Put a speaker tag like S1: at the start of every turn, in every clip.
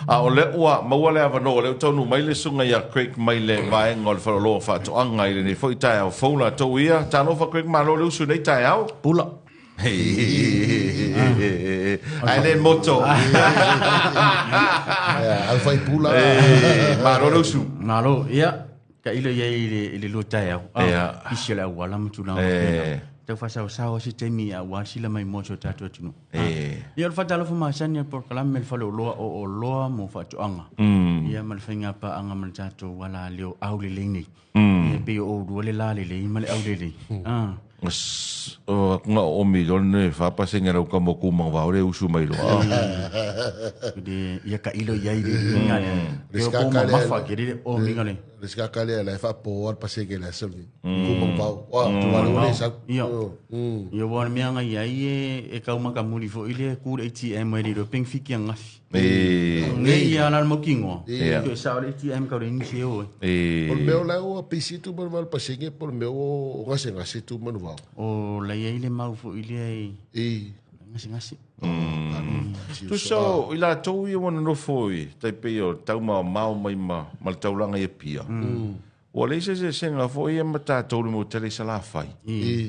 S1: A o lea ua maua le avanoa, o lea ua taunuu mai le susuga ia Craig mai le vaega o le Faleoloa o Faatoaga i lenei foi taeao fou latou ia. Talofa Craig, malo le usu i lenei taeao.
S2: Pula.
S1: Ae le moto.
S3: Au fai pula.
S1: Malo le usu.
S2: Malo, ia. Tailo i ai i le lua taeao. Pisi o le auala ma tulaga faapena. Tau faasaosao se taimi aua sila mai moa so tatou atunuu. Ia o le faatalofa masani a polokalame le faleoloa o oloa mo faatoaga. Ia ma le faiga paaga ma le tatou alaleo aulelei nei. Ia pei o oulua le lalelei ma le aulelei.
S1: O aku nga o mi lon ne fa pa se ngara ka mo ku mang vao le usu mai lo.
S2: Le ia ka ilo ia i le inga le. Le o ma mafa ke le o minga le.
S3: Le ska ka le la fa po al pase ke la soli. Ku mang vao. Wa tu wa le sa.
S2: Ia. Ia wa mea nga ia i e kau maka muli fo i le ku le ATM e le ping fiki ngafi. Nei ia la mo kingo. Ke sa le ATM ka le ni se o.
S3: O le mea o la ua pisi tu manu vao pasenge po le mea o gase gase tu manu vao.
S2: O la ia i le mau fo i le gase gase.
S1: Tusa o i latou ia ua nonofo i tai pei o taumaomao mai ma le taulaga i Apia. Ua leai se eseesega foi ia ma tatou i le motu i Salafai.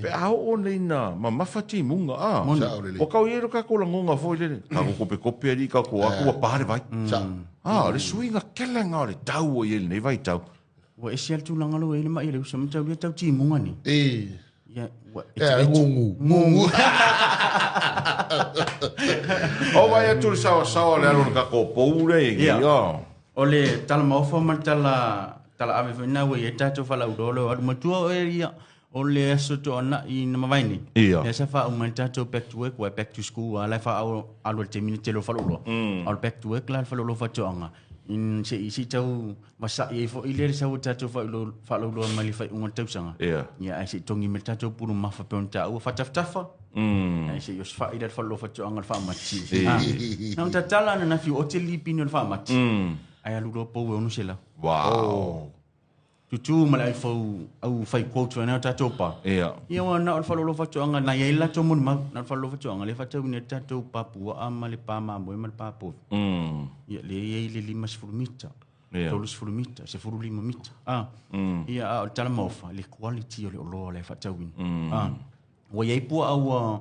S1: Pe a oo nei ina mamafa timuga, a? Ua kau i ai lo tatou lagona foi lele, tatou kopekope alii tatou o atu ua pa le vai. A, o le suiga tele lena o le tau ua i ai i lenei vaitau.
S2: Ua ese lava le tulaga lea ua i ai le mai e le uso, mataulia tau timuga nei. Ia, ua
S3: E, gugu. Gugu.
S1: O vai atu le saoasaoa o le alu o le tatou pou lea i
S2: ia. O le tala maofa ma le tala tala ave foi na ua i ai tatou falauloa leo alu matua o ia o le aso toanai na mavae nei.
S1: Ia.
S2: Lea sa faauma ai le tatou back to work, ua back to school a la e faaau alu ai le taimi nei tele o faleoloa. A o le back to work la le faleoloa faatoaga in se i se i tau vasa'i ai foi lea le sau o tatou faalauiloa mai le faaiuga o le tausaga. Ia ae se i togi mai le tatou pulu mafa pei ona taua faatafatafa. Ae se i osofai la le faleoloa faatoaga le faamati. Na ona tatala ananafi ua ote le lipini o le faamati. Ae alu loa pou e 600.
S1: Wow.
S2: Tutu ma le ai fou au fai quote foi na tatou pa. Ia ua na o le faleoloa faatoaga na i ai le latou molimau. Na o le faleoloa faatoaga lea e faatauina ai le tatou pa puaa ma le pa mamoe ma le pa povi. Ia lea e i ai le 50 mita. 30 mita, 15 mita. Ia a o le tala maofa, le quality o le oloa la e faatauina. Ua i ai puaa ua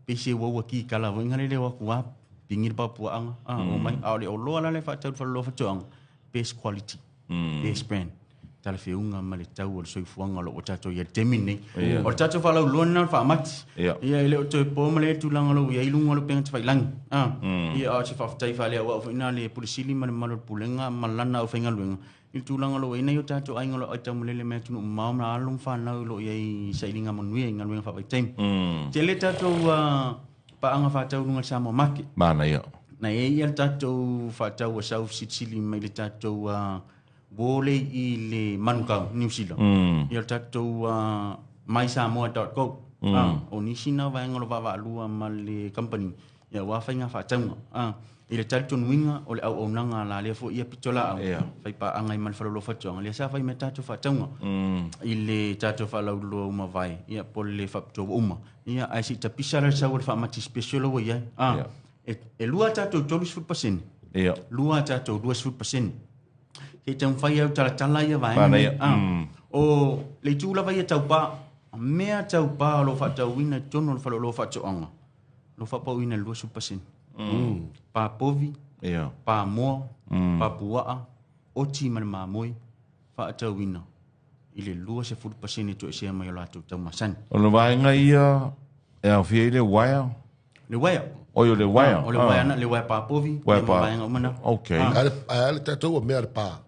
S2: pei se ua ua kikala foi ngale le o atu a pingi le pa puaaga. Omai. A o le oloa la la e faatau i le faleoloa faatoaga, best quality. Best brand. Talafeuga ma le tau o le soifuaga o lo o tatou i ai i le taimi lenei. O le tatou faalauiloa lena o le faamati. Ia e le o toe po ma le tulaga o lo o i ai luga o le upega tafailagi. Ia a o se faafetai faaleauau foi lena a le Pule Sili ma le mamalu o le Pulega ma lana aufaigaluega i le tulaga o lo o i ai nai o tatou aiga o lo o aitaumalele mai atunuu mamao ma alo ma fanau o lo o i ai i sailiga manuia i galuega faavaitaimi. Tele tatou paaga faatau i luga o le Samoa Market.
S1: Manaia.
S2: Na i ai le tatou faatau a sau silisili mai le tatou wole i le Manukau, New Zealand. Ia le tatou mysamoa.co. O nisi na vaega o lo o vaavaalua ma le company ia aua faiga faatauga. I le talitonuina o le auaunaga a la lea foi ia pitolaau, fai paaga ai ma le faleoloa faatoaga, lea sa fai mai tatou faatauga i le tatou faalauiloa uma vae, ia po o le faapitoa ua uma. Ia, ae se i tapisa la le sau o le faamati special ua i ai. E lua a tatou 30%. Lua a tatou 20%. Se i taumafai au talatala ia vaega nei. O le itu lava ia taupa, mea taupa o lo o faatauina i totonu o le faleoloa faatoaga, o lo o faapauina i le 20%. Pa povi, pa moa, pa puaa, oti ma le mamoe, faatauina i le 20% toesea mai o latou tau masani.
S1: O le vaega ia e aofia ai le uaea?
S2: Le uaea.
S1: Oi, o le uaea.
S2: O le uaea na, le uaea papovi,
S1: Uaea
S2: ia ma
S1: pa.
S2: vaega uma na.
S3: Ae a le tatou mea le pa.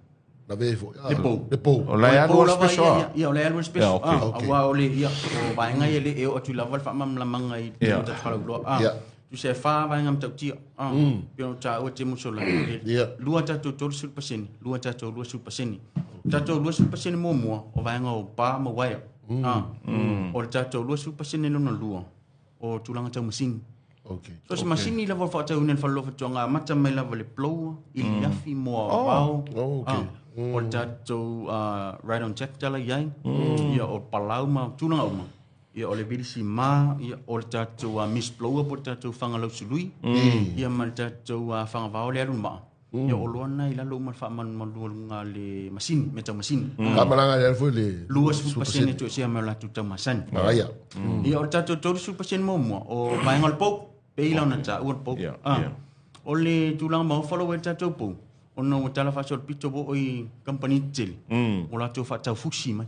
S3: Na ve foi.
S2: Le pou.
S3: Le pou.
S1: O la e alu
S2: O le pou
S1: le
S2: lava
S1: special,
S2: ia,
S1: ah.
S2: ia, o la e alu le special.
S1: Ia, okay.
S2: Aua o le, ia, o vaega ia le e oo atu lava le faamalamalamaga i le tatou falauloa. Tu se fa vaega matautia. Pe ona taua te musola. Lua tatou 30%, lua tatou 20%. Tatou 20% muamua o vaega o pa ma uaea. O le tatou 20% lona lua o tulaga tau masini. So se masini lava o faatauina i le faleoloa faatoaga amata mai lava le blower, i le afi, moa vao. O le tatou ride on jack tala i ai. Ia o palau ma tulaga uma. Ia o le vilisi ma, ia o le tatou mist blower po o le tatou fagalausului. Ia ma le tatou fagavao le alu i le maa. Ia o oloa na i lalo uma o le faamalumalu a luga o le masini, mea tau masini.
S3: Faamalagaina ai foi le
S2: 20% toesea mai o latou tau masani.
S3: Manaia.
S2: Ia o le tatou 30% muamua, o vaega o le pou, pei la ona taua le pou. O le tulaga maofa ua i ai le tatou pou, ona ua tala faasolopito ua oo i kamupani tetele, ua latou faatau fusi mai.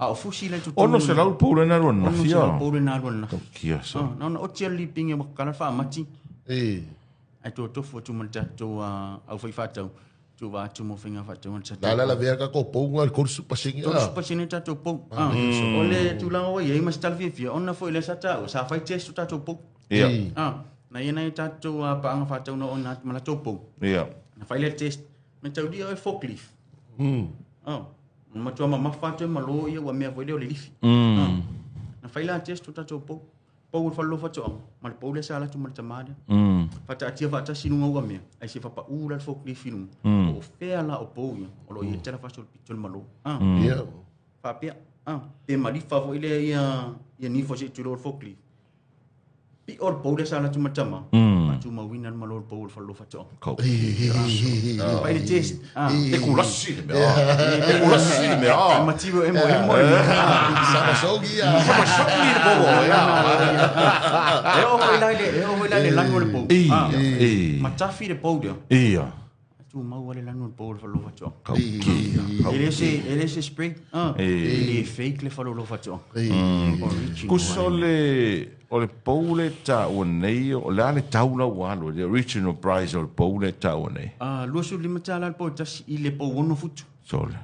S2: A o fusi la i totonu.
S1: 600 le pou lena alu ananafi.
S2: 600 pou lena alu ananafi.
S1: Kia sa.
S2: Na ona oti lava le lipigi ua kala le faamati. Ae toe tofu atu ma le tatou aufaifaatau, tuuvaa atu mo faiga faatauga le tatou.
S3: La la lavea tatou pou na i le 30%.
S2: 30% le tatou pou. O le tulaga ua i ai ma se tala fiafia, ona foi lea sa taua, sa fai test o tatou pou. Na i ai nai tatou paaga faatau na oo ina atu ma latou pou. Na fai lea test, mataulia oe forklift. Na matua mamafa atu e malo ia ua mea foi lea o le lifi. Na fai la test o tatou pou. Pou o le fale faatoaga ma le pou lea sa alu atu ma le tama lea. Faataatia faatasi i luga o uamea, ae se faapau la le forklift i luga. Po o fea la o pou ia, o lo o i ai le tala faasolopito le malo. Faapea, pe malifa foi lea ia nifo se i tulou le forklift. Pio le pou lea sa alu atu ma le tama, faatumauina le malo o le pou o le fale faatoaga. Fai le test.
S1: E kulasi le mea. E kulasi le mea.
S2: Material e mo e mo.
S3: Sama sogi ia.
S1: Sama sogi le pou o ia.
S2: E oo foi la le, e oo foi la le lanu o le pou. Ma tafi le pou lea. Tumau le lanu o le pou o le fale faatoaga. E le se spray. E le fake le fale faatoaga. Original.
S1: Kusa o le pou le taua nei, o le a le tau la ua alu, le original price o le pou le taua nei.
S2: 25 tala le pou tasi i le pou 6 futu.
S1: Sole.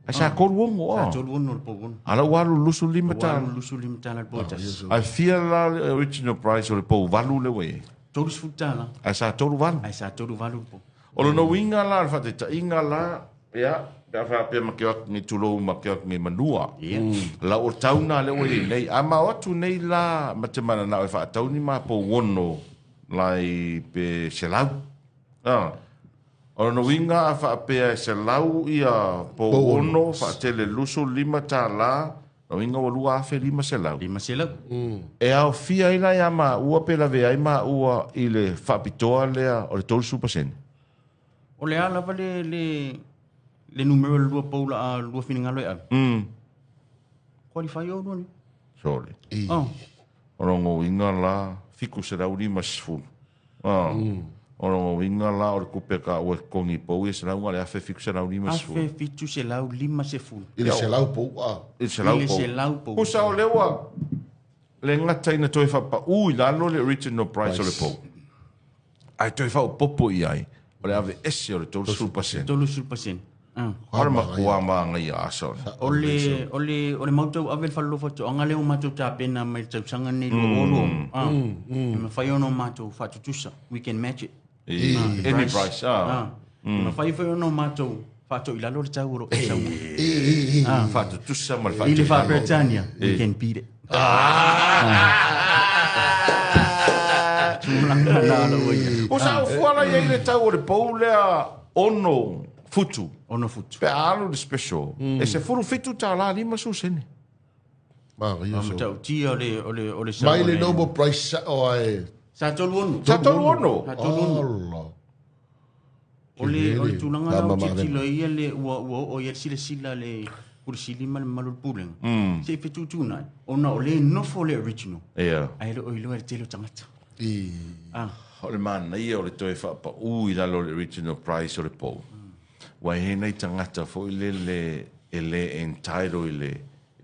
S1: Ai sa 36 o.
S2: Sa 36 le pou 6.
S1: Ala ua alu 25 tala.
S2: Ua alu 25 tala le pou tasi.
S1: Ai fia la le original price o le pou 8 le ua i.
S2: 30 tala.
S1: Ai sa 38.
S2: Ai sa 38 le pou.
S1: O lona uiga la, le faataitaiga la, ia, pe a faapea ma ke o atu nei tulou ma ke o atu nei manua. La o tau nā le ua i nei. A ma o atu nei la ma te mana nao e faatau ni ma pou ono lai pe selau. O lona uiga a faapea e selau ia pou ono faatele 25 tālā, lona uiga ua 2,500.
S2: 500.
S1: E aofia ai la ia maua pe lavea ai maua i le faapitoa lea o le 30%.
S2: O le a lava le numero le lua pou la lua finengalo e ave. Qualify o lua ni.
S1: Sole. O lona uiga la 750. O lona uiga la o le kupe ka ua kongi pou e selau nga le afe 750.
S2: Afe 750.
S3: I le selau pou a.
S1: I le selau
S2: I le
S1: pou.
S2: selau pou.
S1: Kusa o lewa le ngata ina toe whapa ui lalo le original price o le pou. Ai toe whaopopo i ai. O le ave ese o le 30%.
S2: 30%.
S1: Ora makua maanga ia asa ole.
S2: O le mautau ave le fale faatoaga lea ua matou tapena mai le tausaga nei 2020. E mafai ona matou faatutusa. We can match it.
S1: Any price.
S2: E mafai foi ona matou faato'i lalo le tau o lo o sau.
S1: Faatutusa ma le
S2: I le
S1: faato'i lalo.
S2: faa-Peretania, we can beat it. Tulaga na lo ia.
S1: O sa o fuala ia i le tau o le pou lea 6 futu.
S2: 6 futu.
S1: Pe alu le special. E se furu fitu tā la 5 su sene.
S3: Ma ia so.
S2: Matau tia o le sa.
S3: Mai le normal price sa o ai.
S2: Sa 36.
S1: Sa 36.
S2: Sa 36.
S3: Allah.
S2: O le tulaga
S3: La
S2: la o
S3: mama
S2: titilo ia le ua o ia sila sila le kurusili ma le malu le pulenga. Se i fetutu nai. Ona o le nofo le original. Ai le o iloa le tele o tagata.
S1: O le mana ia o le toe whapa ui lalo le original price o le pou. Wai he nei tangata foi le le e le entitled i le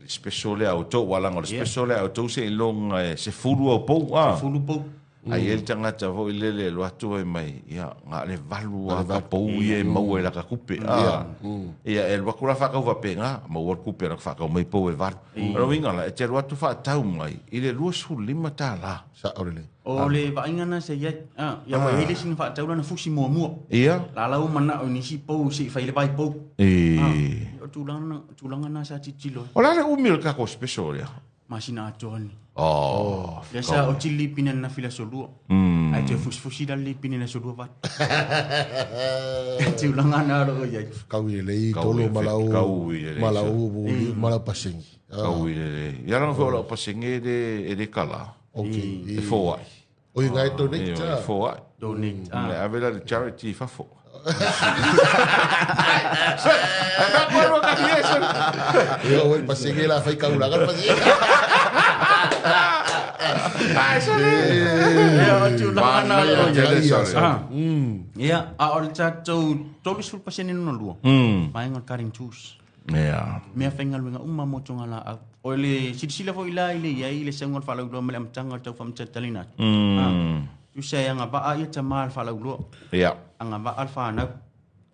S1: special le au tau walanga o le special le au tau se ilonga e se fulu au pou.
S2: Se fulu pou.
S1: Ai ele tangata foi le le lo atu ai mai ia nga le valu a ka pou ia e maua e la ka kupe. Ia e lua kura whakau wapenga maua le kupe la whakau mai pou e valu. O winga la e te lua atu whaatau mai i le 25 tālā.
S3: Sa orele.
S2: O le vaaiga na se ia ia ua i ai le sina faataula na fusi muamua.
S1: Ia.
S2: La lau mana o nisi pou se i fai le vai pou. O tulaga na sa titilo.
S1: O la le umi o le kako special ia.
S2: Masina atoa ni.
S1: Oh.
S2: Lea sa o tili lipina na fila solua. Ai toe fusifusi la lipina na solua vat. Tulaga na ro ia.
S3: Kau i le
S1: Kau
S3: tolo
S1: i le
S3: malau
S1: kau i le
S3: malau malau pasengi.
S1: Kau i le. Ia ranga foi o lau pasenge e le kala.
S3: Okay.
S1: E fōai.
S3: O i ngai donate.
S1: E foai.
S2: Donate.
S1: Le ave la le charity i fafo.
S3: Ia o le pasenge la fai kaulaga le pasenge.
S2: Ia, o tulaga na o lo
S1: Tele sole.
S2: Ia, a o le tatou 30% lona lua. Vaega o le cutting tools.
S1: Ia.
S2: Mea faigaluega uma mo togalaau. O le silasila foi la i le i ai le sauga o le faalauiloa ma le amataga o le tau faamatalatalina atu. Tusa e agavaa ia tamā le faalauiloa.
S1: Ia.
S2: Agavaa le fanau.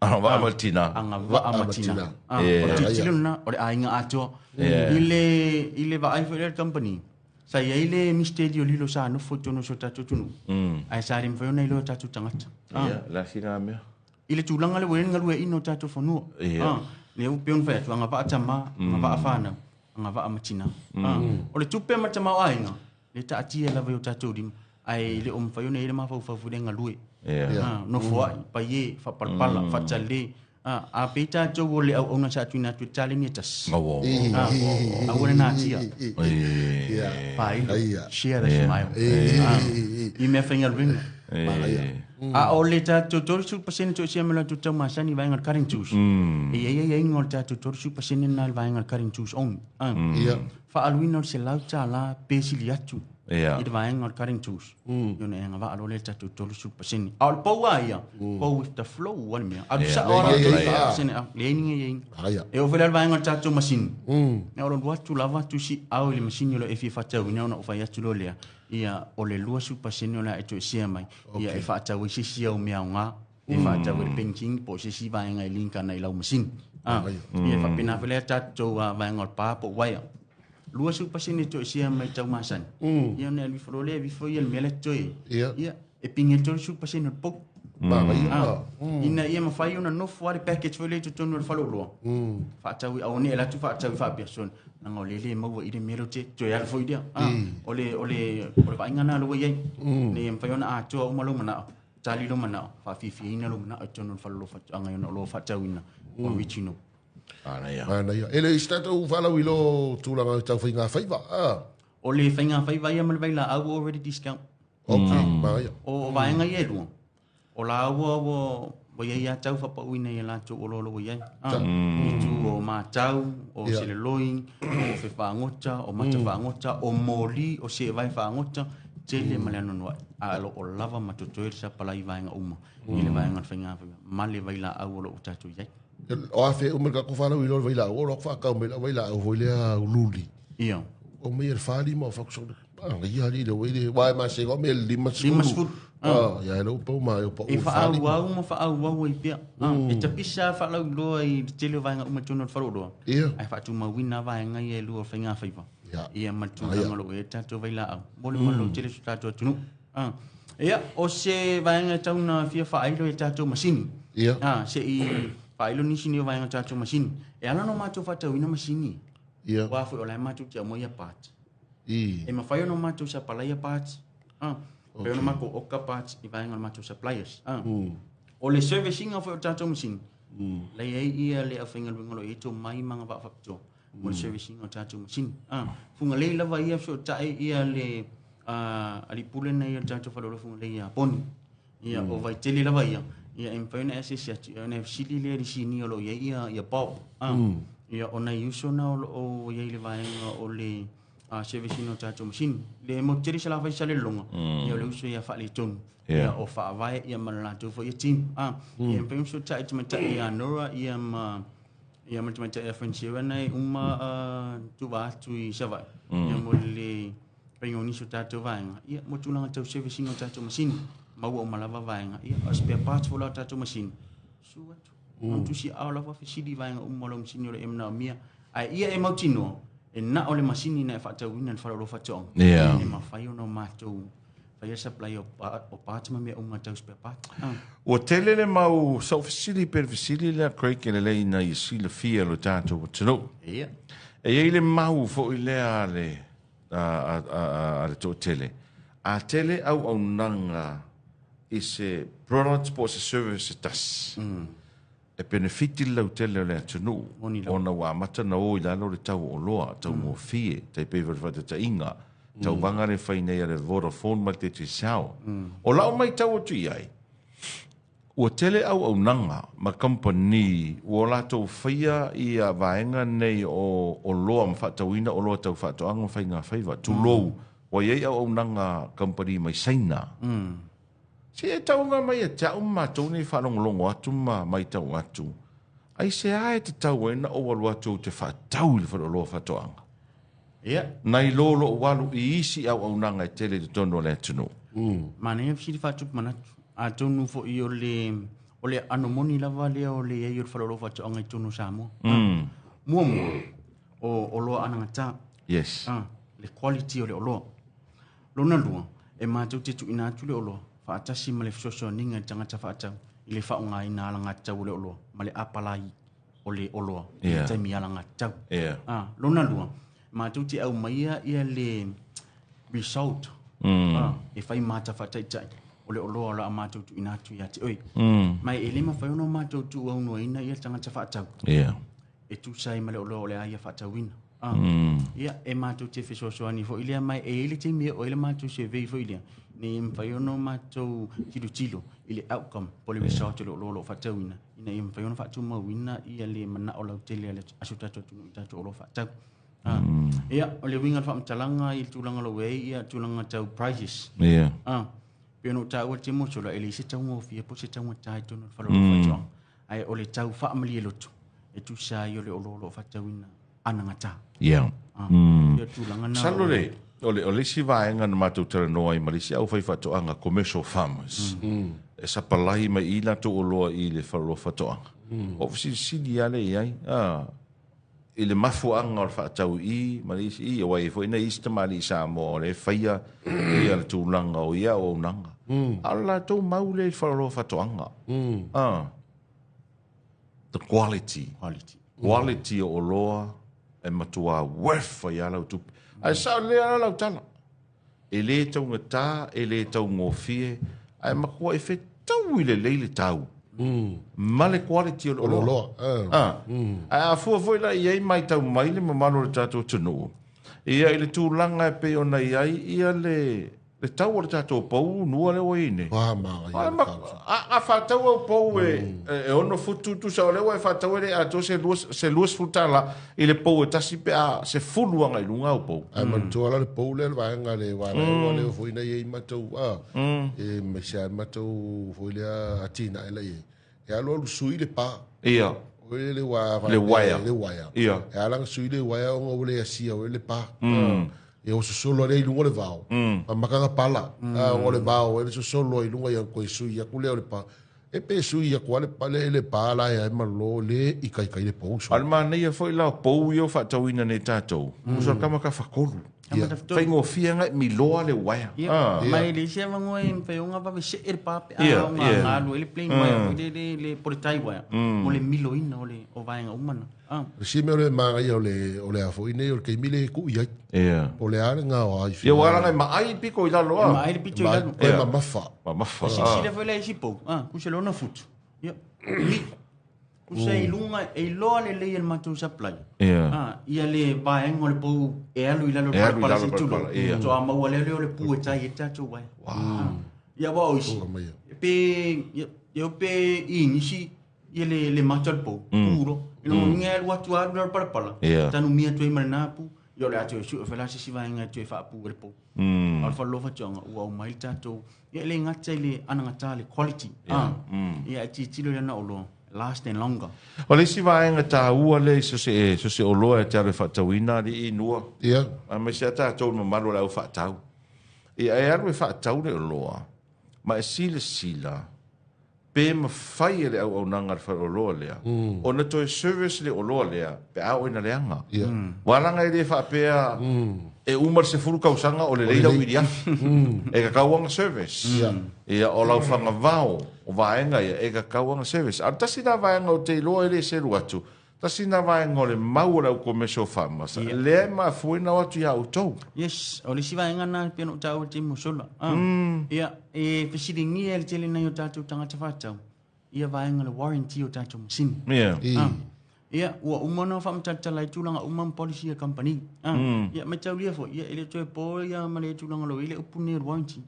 S1: Agavaa ma le tinā.
S2: Agavaa ma tinā. O le tilotilo lena, o le aiga atoa. I le vaai foi lea le company, sa i ai le misteli o lilo sa nofo i totonu o si o tatou atunuu, ae sa le mafai ona iloa e tatou tagata.
S1: Ia, la sina mea.
S2: I le tulaga lea ua i ai le galueaiina o tatou fanua. Lea ua pei ona fai atu, agavaa tama, agavaa fanau, agavaa ma tinā. O le tupe ma le tamaoaiga, lea e taatia lava i o tatou lima, ae le o mafai ona i ai le mafaufau foi lea e galue. Nofoai, paie, faapalapala, faatale. A pei tatou o le auauna sa tuuina atu e taleni e tasi. Aua le natia. Faailo, share the smile. I mea faigaluega. A o le tatou 30% toesia ma le latou taumasani i vaega o le cutting tools. E i ai aiaiga o le tatou 30% lena i le vaega o le cutting tools only. Faaaluina o le $100 pe sili atu i le vaega o le cutting tools. Ia ona e agavaa loa lea i le tatou 30%. A o le pou lava ia, go with the flow lava le mea. Alu sao lava le 30%, leai ni aiaiga. E oo foi la i le vaega o le tatou masini, ia o lo alu atu lava tusiau i le masini o lo o e fia faatauina ona ou fai atu loa lea, ia o le 20% o le a e toesea mai, ia e faatau ai se isi au mea aoga, e faatau ai le banking po o se isi vaega e link ana i lau masini. Ia e faapena foi lea tatou vaega o le pa po o wire. 20% e toesea mai tau masani. Ia ona e alu ifo loa lea, e ifo ia le mea lea totoe. Ia, e pigi ai le 30% o le pou. Ina ia mafai ona nofo lava le package foi lea i totonu o le faleoloa. Faatau i auane e alu atu faatau i faapea sona. Leaga o lea e le maua i le mea lea ou te toe alu foi lea. O le o le o le vaaiga lena ua i ai. Ina ia mafai ona atoa uma lou manao, tali lou manao, faafiafiaina lou manao i totonu o le faleoloa faatoaga ona o lo o faatauina original.
S1: Manaia.
S3: Manaia. E le i se tatou faalauiloa tulaga tau faiga faiva.
S2: O le faiga faiva ia ma le vailaau ua already discount.
S3: Okay, manaia.
S2: O vaega ia e lua, o laua ua i ai lava tau faapauina i a latou oloa o lo o ua i ai. I tu o matau, o seleloi, o fefagota, o mata fagota, o moli, o seevae fagota, tele ma le anoanoai. A o lo o lava ma totoe le sapalai i vaega uma i le vaega o le faiga faiva ma le vailaau o lo o tatou i ai.
S3: O afe uma le tatou faalauiloa le vailaau, o lo o faatau mai lau vailaau foi lea ululi.
S2: Ia.
S3: O mai le 45 o fakusone. Ia ali le wei le wai ma se go me 50.
S2: 50.
S3: Ia lo pau ma o pau.
S2: E faaauau ma faaauau ai pea. E tapisa faalauiloa i le tele o vaega uma i totonu o le faleoloa.
S3: Ia.
S2: Ae faatumauina vaega ia e lua o faiga faiva.
S3: Ia.
S2: Ia ma le tulaga o lo o i ai le tatou vailaau. Mo le malo tele o si o tatou atunuu. Ia, o se vaega e tau na fia faailo i tatou masini.
S3: Ia.
S2: Se i faailo nisi nei o vaega o tatou masini. E ala ona matou faatauina masini.
S3: Ia.
S2: Aua foi o la e matou te aumaia parts.
S3: I.
S2: E mafai ona matou sapalaia parts. Mafai ona matou oka parts i vaega o le matou suppliers. O le service ina foi o tatou masini. La e i ai ia le aufaigaluega o lo o i ai tomai ma agavaa faapitoa mo le service ina o tatou masini. Fugalei lava ia fesootai ia le alii pule nei o le tatou faleoloa Fugalei ia Poni. Ia o Vaitele lava ia, ia e mafai ona e asiasi atu, ia ona e fesili lea i le sinia o lo o i ai ia Bob. Ia o nai uso na o lo o i ai i le vaega o le service ina o tatou masini. Le motu tele i Salafai i Salelologa, ia o le uso ia faaletonu. Ia o faavae ia ma le latou foi ia team. Ia e mafai ona fesootai i le tamaitai ia Nora ia ma Ia ma le tamaitai a Francera na e uma tuva atu i Savaii. Ia mo le faiga o nisi o tatou vaega. Ia mo tulaga tau service ina o tatou masini. Maua uma lava vaega. Ia o spare parts foi la o tatou masini. Susu atu. Mm. Tusi ao lava fesili vaega uma o lau masini o lo o e manaomia. Ae ia e mautinoa, e na o le masini na e faatauina i le faleoloa faatoaga.
S1: Yeah.
S2: E mafai ona o matou faia supply o parts ma mea uma tau spare parts.
S1: Ua tele le mau sa ou fesili pe le fesili lea Craig e lelei ina ia silafia e lo tatou atunuu.
S2: Ia.
S1: E i ai le mau foi lea a le a le toatele, a tele auaunaga i se product po o se service e tasi, e penefiti le lautele o le atunuu ona ua amata ona o i lalo le tau o oloa, taugofie, tai pei foi o le faataitaiga. Tauvaga le fai nei a le Vodafone ma le Digicel. O lau matau atu i ai, ua tele auaunaga ma kamupani ua latou faia ia vaega nei o oloa ma faatauina oloa tau faatoaga ma faigafaiva, tulou, ua i ai auaunaga kamupani mai Saina. Se e tauga mai ia te au ma matou nei faalogologo atu ma matau atu, aisea e tatau ai ona ou alu atu ou te faatau i le faleoloa faatoaga?
S2: Ia.
S1: Nai lo lou alu i isi auaunaga e tele i totonu o le atunuu.
S2: Manaia fesili faatupu manatu. Atonu foi o le o le aano moni lava lea o le i ai o le faleoloa faatoaga i totonu o Samoa. Muamua, o oloa anagata.
S1: Yes.
S2: Le quality o le oloa. Lona lua, e matou te tuuina atu le oloa faatasi ma le fesoasoaniga i le tagata faatau i le faaaogaina alagatatau o le oloa ma le apalai o le oloa i le taimi alagatatau. Lona lua, matou te aumaia ia le result e fai mata faataitai o le oloa o le a matou tuuina atu ia te oe. Ma e le mafai ona matou tuuaunoaina ia le tagata faatau e tusa ai ma le oloa o le a ia faatauina. Ia, e matou te fesoasoani foi lea, ma e i ai le taimi e oo ai le matou survey foi lea, ina ia mafai ona matou tilotilo i le outcome po o le result o le oloa o lo o faatauina, ina ia mafai ona faatumauina ia le manao lautele a si o tatou atunuu i tatou oloa faatau. Ia, o le uiga o le faamatalaga i le tulaga o lo o i ai ia tulaga tau prices. Pei ona ou taua i le taimi ua sola, e leai se taugofie po o se taugata i totonu o le faleoloa faatoaga. Ae o le tau faamalie loto e tusa ai o le oloa o lo o faatauina anagata. Ia tulaga na.
S1: Masalo le o le o le isi vaega na matou talanoa ai ma le isi aufaifaatoaga commercial farmers e sapalai mai i latou oloa i le faleoloa faatoaga. O fesilisili lava lea i ai i le mafuaaga o le faatau i ma le isi i, aua e i ai foi nai isi tamalii Samoa o lea e faia ia le tulaga o ia auaunaga. A o le latou mau lea i le faleoloa faatoaga. The quality.
S2: Quality.
S1: Quality o oloa e matua worth ai lava lau tupe. Ae sao lelei lava lau tala. E le taugata, e le taugofie, ae matua e fetaui lelei le tau ma le quality o le oloa. Ae a fua foi la i ai matau mai le mamalu o le tatou atunuu, ia i le tulaga e pei ona i ai ia le le tau o le tatou pou nua lea ua i ai nei. A faatau au pou e 6 futu tusa o lea ua e faatau e le atoa se $20 i le pou e tasi pe a 10 agai i luga au pou.
S3: Ae manatua la le pou lea le vaega le vaega lea foi na i ai matou e aemaise lava matou foi lea atinae la i ai. E alu alu sui le pa.
S1: Ia.
S3: O le uaea.
S1: Le uaea.
S3: Le uaea. Ia. E ala ona sui le uaea ona ua le asia o le pa. Ia ua sosolo lea i luga o le vao. Ma makaga pala. Ona o le vao e le sosolo i luga ia koe sui aku lea o le pa. E pe sui aku le pa le pa la e ai malo le ikaika i le pou.
S1: A o le manaia foi la o pou ia ua faatauina nei e tatou, uso le tama tafatolu. Faigofie ngai miloa le uaea.
S2: Ia, ma e leai se avanoa e mafai ona vave see le pa pe a ona alu ai le plain wire foi lele le po le tie wire mo le miloina o le o vaega uma na.
S3: O le isi mea o le manaia o le o le a foi nei o le taimi le tuu i ai. Po o le a le gaoa ai.
S1: Ia ua ala ngai maai pito i lalo
S2: a. Maai le pito i lalo.
S3: E mamafa.
S1: Mamafa.
S2: Silasila foi la i isi pou, tusa le 6 futu. Ia, mi. Tusa i luga, e iloa lelei e le matou supplier. Ia le vaega o le pou e alu i lalo o le palapala se i tulou. Faatoa maua lea o le pu e tai ai le tatou uaea. Ia aua o isi, pe, ia pe inisi ia le mata o le pou, pu loa. I lona uiga e alu atu alu i lalo o le palapala, tanumia atu ai ma lena pu, ia o le a toe sue foi la se isi vaega e toe faapu ai le pou. A o le faleoloa faatoaga ua aumai le tatou, ia e le gata i le anagata le quality, ia e tilotilo i lana oloa, last and longer.
S1: O le isi vaega taua lea i so se oloa e te alu e faatauina alii nua, aemaise lava tatou le mamalu o le au faatau. Ia e alu e faatau le oloa ma e silasila pe mafai e le auaunaga a le faleoloa lea ona toe service le oloa lea pe a oo ina leaga. Aua leaga e le faapea e uma le 10 tausaga o lelei lau iliafi. E tatau ona service. Ia, o lau fagavao, o vaega ia, e tatau ona service. A o le tasi lena vaega ou te iloa e le selu atu, Tasi lena vaega o le mau o le au commercial farmers, lea e mafua ai ona o atu ia outou.
S2: Yes, o le isi vaega lena e pei ona ou taua i le taimi ua sola. Ia, e fesiligia e le tele nai o tatou tagata faatau ia vaega o le warranty o tatou masini. Ia, ua uma ona faamatalatala ai tulaga uma ma policy a kamupani. Ia, mataulia foi, ia, e le toe po ia ma le tulaga o lo o i ai le upu lenei o le warranty.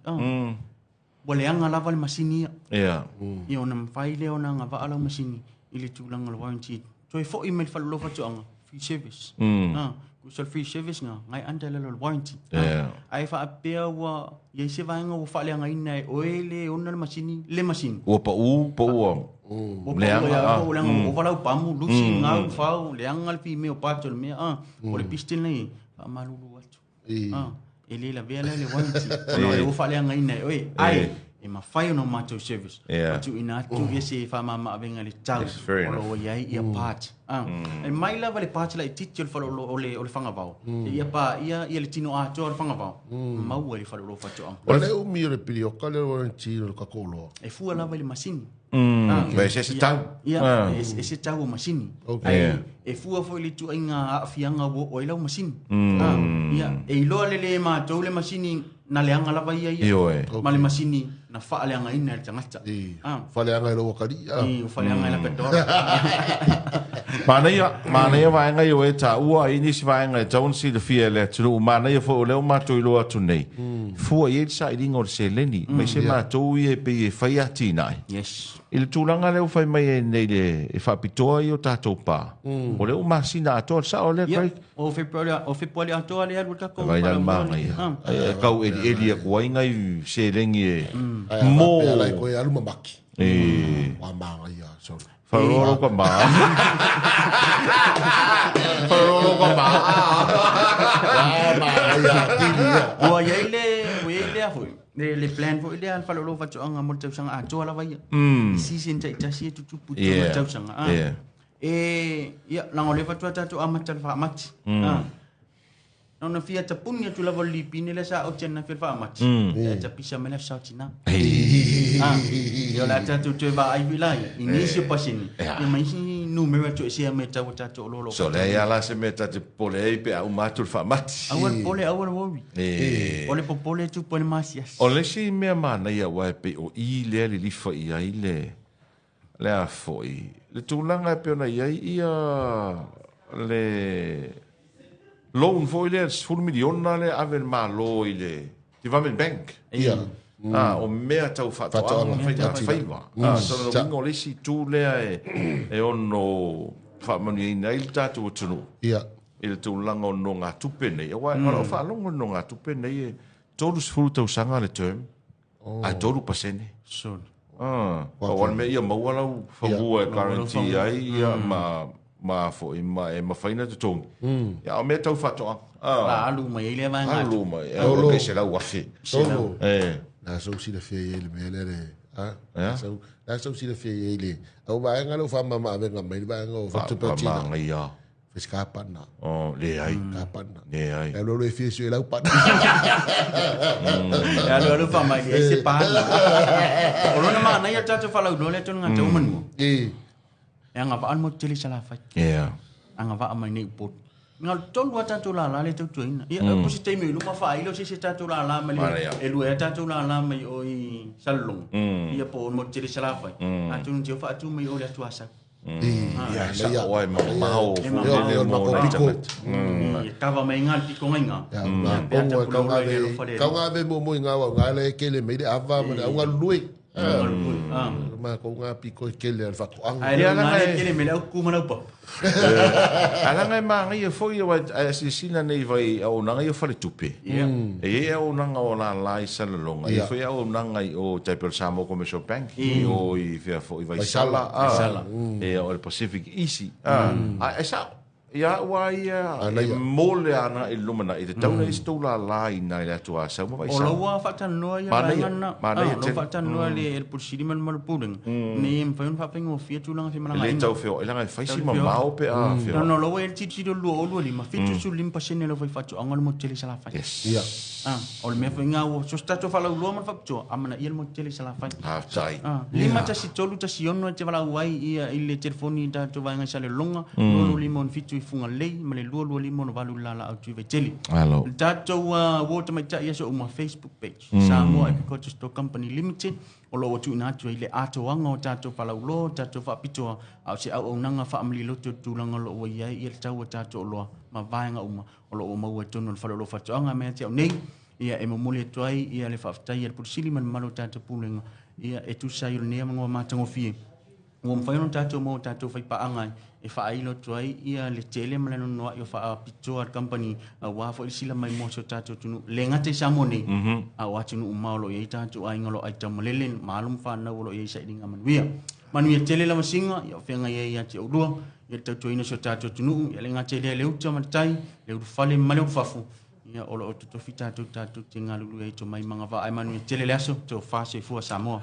S2: Ua leaga lava le masini ia. Ia, ona mafai lea ona agavaa lau masini i le tulaga o le warranty. Toe foi mai le faleoloa faatoaga, free service. Tusa o le free service na, ngai under i lalo o le warranty. Ae faapea ua i ai se vaega ua faaleagaina e oe le ona le masini, le masini.
S1: Ua pau, po ua
S2: Ua pau
S1: leaga,
S2: ia, ua leaga, ua ova lau pamu, lusi, gau, fao, leaga le fimeo part o le mea, o le piston la i ai, faamalulu atu. E le lavea la le warranty, ona o lea ua faaleagaina e oe. Ae, e mafai ona o matou service. Tuuina atu ia se faamamaavega i le tau
S1: Yes, fair
S2: o lo
S1: enough.
S2: o i ai ia part. E mai lava le part laitiiti o le faleoloa o le o le fagavao, seia paia ia le tino atoa o le fagavao, maua i le faleoloa faatoaga.
S3: O le umi o le pilioka le warranty o le tatou oloa.
S2: E fua lava i le masini.
S1: Vai e se tau.
S2: Ia, e se tau o masini.
S3: Okay.
S2: Ae e fua foi i le ituaiga aafiaga ua oo ai lau masini. Ia, e iloa lelei e matou le masini na leaga lava ia ia.
S1: Ioe.
S2: Ma le masini na faaleagaina e le tagata.
S3: I faleaga i lau akalii.
S2: I o faleaga i laka dora.
S1: Manaia, manaia vaega ia ua e taua ai nisi vaega e tatau ona silafia e le atunuu. Manaia foi o lea ua matou iloa atu nei, fua i ai le sailiga o le seleni, aemaise matou ia e pei e fai atinae.
S2: Yes.
S1: I le tulaga lea ua fai mai ai nei le, e faapitoa ai o tatou pa, o lea ua masina atoa, le sao lea,
S2: Ia,
S1: Craig?
S2: o February, o Fepuari atoa lea alu le tatou
S1: Vai la le
S2: faalauiloa
S1: manaia.
S2: lea.
S1: Ai, e tau elieli atu ai nai seleni e
S3: Ae a
S1: mo.
S3: faapea la e koe alu mamaki.
S1: E.
S3: Ua manaia, sorry.
S1: Wharoro lau ka mā. Wharoro lau ka mā.
S3: Ua manaia atili ia.
S2: Ua i ai le, ua i ai lea foi, le plan foi lea a le faleoloa faatoaga mo le tausaga atoa lava ia. I season taitasi e tutupu i totonu o le tausaga. E, ia, leaga o lea faatoa tatou amata i le faamati. Na ona fia tapuni atu lava o le lipine lea sa ote ananafi o le faamati. Ia tapisa mai le aso tina. Ia o le a tatou toe vaai foi la ia, i nisi o pasene, ia ma isi numera toesea mai tau o tatou oloa o lo o
S1: So lea ia la se mea ta te popole ai pe a uma atu le faamati.
S2: Aua le popole, aua le worry. O le popole e tupu ai le masiasi.
S1: O le isi mea manaia aua e pei o i lea lilifa i ai le le a foi le tulaga e pei ona i ai ia le loan foi lea le 10 miliona lea ave le Malo i le Development Bank.
S3: Ia.
S1: Ah, o mea tau faatoaga ma faiga faiva. Ah, so lona uiga o le isi itu lea e e ono faamanuiaina ai le tatou atunuu.
S3: Ia.
S1: I le tulaga o nonogatupe nei. Aua o lau faalogo i nonogatupe nei e 30 tausaga le term, ae 3%.
S2: Sure.
S1: Ah, pau lava le mea ia maua lau fagua e guarantee ai ia ma ma foi ma e mafai ona totogi. Ia, a o mea tau faatoaga. Ah.
S2: La alu mai ai lea vaega atu.
S1: Alu mai, e pe 100,000.
S3: Tolo.
S1: E.
S3: Na sau silafia i ai le mea lea le, a?
S1: Ea?
S3: Sau, na sau silafia i ai le, au vaega lea ua faamama-avega mai le vaega o Fatupatina.
S1: Faamama-avega.
S3: Fai pana.
S1: Oh, leai.
S3: Ka pana.
S1: Leai.
S3: E alu alu e fia sue lau pana.
S2: E alu alu faamai leai se pana. O lona manaia o tatou falauloa lea tonu gata uma manua.
S3: E.
S2: E agavaa le motu tele i Salafai.
S1: Yeah.
S2: Agavaa mai nei Upolu. Nga o le tolu a tatou lala lea e tautuaina. Ia, mm. po se taimi o i luma faailo se isi tatou lala mai le, e lua ea tatou lala mai o i Salelologa. Ia po o le motu tele i Salafai. Atonu te o faatu mai o le atu Asau.
S1: Ia, sa oa e mamao
S2: E
S1: foi
S2: mamao.
S1: le
S3: E
S1: mo
S3: mamao.
S1: nai
S3: Piko.
S1: tagata.
S2: Ia kava mai ngā le piko ngai ngā.
S3: Ya, ma
S2: Pe ata
S3: kongo e
S2: pula
S3: kaunga
S2: ula i le
S3: ve
S2: alofa le
S3: kaunga ve mo mo i ngā wau ngā le kele mei le ava ma le au ngalului.
S2: Ah.
S3: Ma konga piko e kele al fatoanga.
S2: Ai le
S1: Ia,
S2: ngā
S1: langa
S2: le
S1: e-
S2: kele me le au ku ma lau pa.
S1: Alanga e māngaia foi aua e silasila nei vai auaunaga ia o faletupe.
S2: Ia.
S1: E i ai auaunaga o lala i Salelologa, e i ai
S3: Ia.
S1: foi auaunaga i o tai pei o le Samoa Commercial Bank, i o i fea foi
S3: Vaisala.
S1: Vaisala, ah,
S2: Vaisala.
S1: e o le Pacific Easy. Ah, a e sao. Ia au a ia
S3: Ana
S1: e
S3: ia.
S1: mole ana i le lumanai, e tatau ona i se tou lala i nai le atu Asau ma
S2: O
S1: Vaisala.
S2: lau faatalanoa ia
S1: Manaia,
S2: vaega lena.
S1: manaia
S2: Ah, o lau
S1: tele.
S2: faatalanoa le le Pule Sili ma le Malu Pulega, nei e mafai ona faafaigofie tulaga
S1: E le
S2: femalagaina.
S1: tau feoai laga e fai si
S2: Tau feoai.
S1: mamao pe a
S2: No,
S1: feoai.
S2: no, lau e le tilotilo 2025, 75% e lau fai faatoaga o le motu tele i Salafai.
S1: Yes.
S3: Ia.
S2: Ah, o le mea foi ngā ua, so se tatou faalauiloa ma le faapitoa, amanaia le motu tele i Salafai.
S1: Faafetai.
S2: Ah, 5 1 3 1 6 e te valaau ai ia i le telefoni i tatou vaega i Salelologa, 2 2 5 6 7 i Fugalei ma le 2 2 5 6 8 i Lalaau i Vaitele.
S1: Alo.
S2: Le tatou uo tamaitai aso uma Facebook page, Samoa Agriculture Store Company Limited, o lo o ua tuuina atu ai le atoaga o tatou falauloa, o tatou faapitoa, a o se auaunaga faamaliloto i le tulaga o lo o ua i ai le tau o tatou oloa ma vaega uma o lo o ua maua i totonu o le faleoloa faatoaga. Ma ia te au nei, ia e momoli atu ai ia le faafetai a le Pule Sili ma le mamalu o tatou Pulega, ia e tusa ai o lenei avanoa matagofie ua mafai ona tatou maua tatou faipaaga e faailo atu ai ia le tele ma le anoanoai o faapitoa a le kamupani aua foi le sila mai mo si o tatou atunuu, le gata i Samoa nei, a o atunuu mamao o lo o i ai tatou aiga o lo o aitaumalele, ma alo ma fanau o lo o i ai sailiga manuia. Manuia tele lau asiga, ia o feagai ai ia te oulua, ia le tautuaina o si o tatou atunuu, ia le gata i lea le uta ma le tai, le ulufale ma le ulufafo, ia o lo o totofi tatou tatou te galulue ai tomai ma agavaa. Ae manuia tele le aso, tofa soifua Samoa.